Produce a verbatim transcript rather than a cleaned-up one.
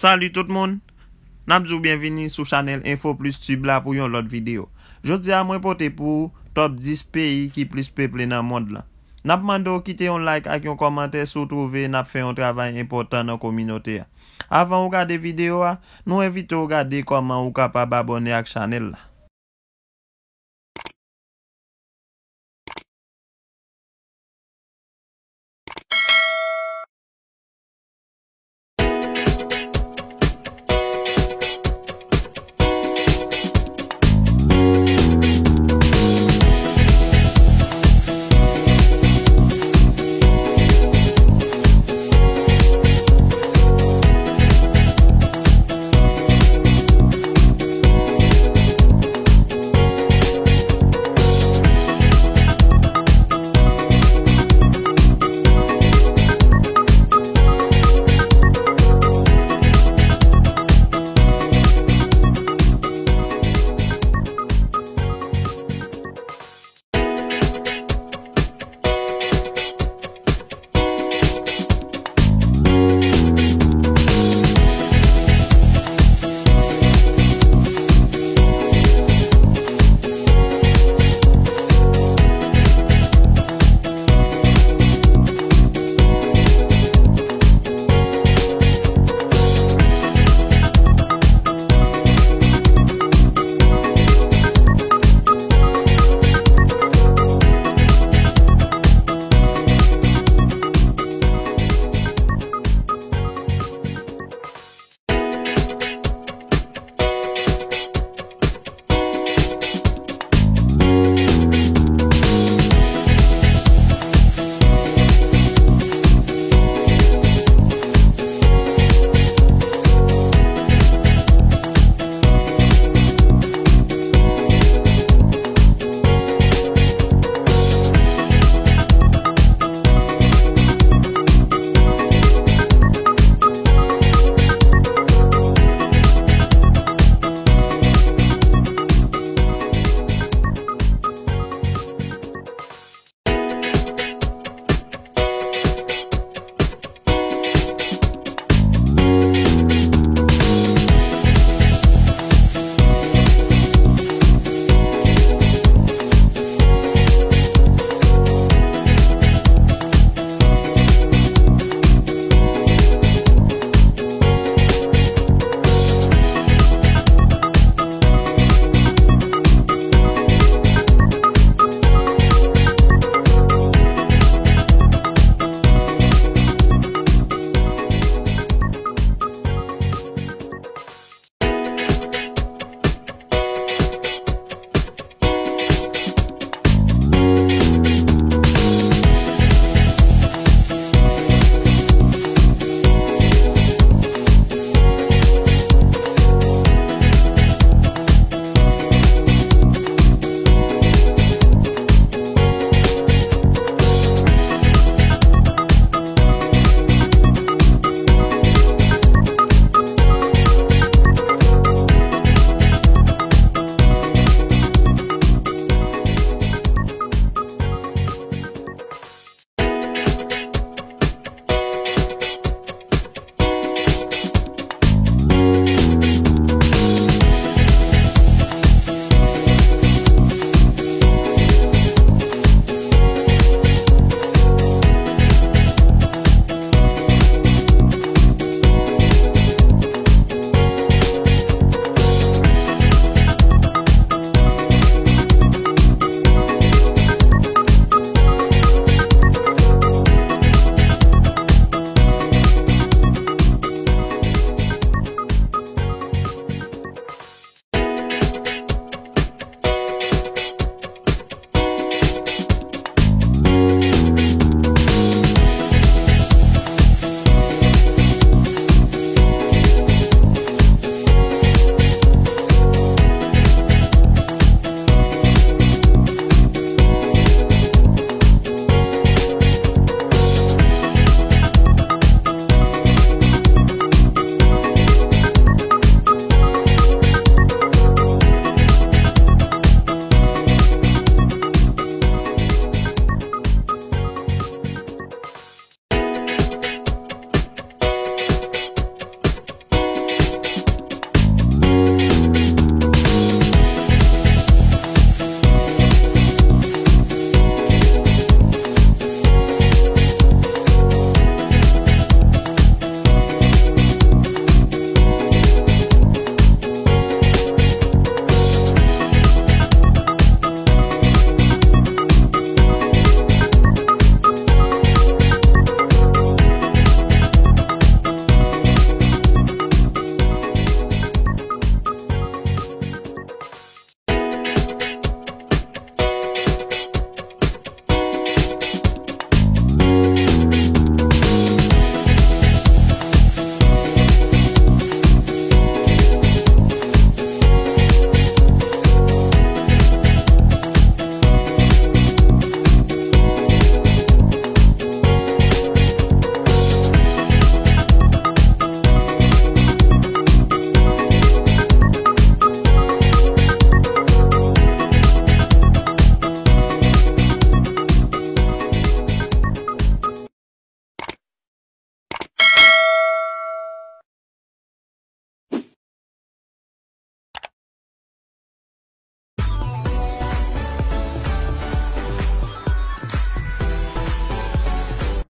Salut tout moun! N ap di w byenvini sou chanèl Info Plus Tube la pou yon lòt videyo. Jodi a, mwen pote pou w top dis peyi ki plis peple nan mond lan. N ap mande w kite yon like ak yon kòmantè si w twouve n ap fè yon travay enpòtan nan kominote a. Avan w gade videyo a, nou envite w gade kòman ou kapab abòne ak chanèl la.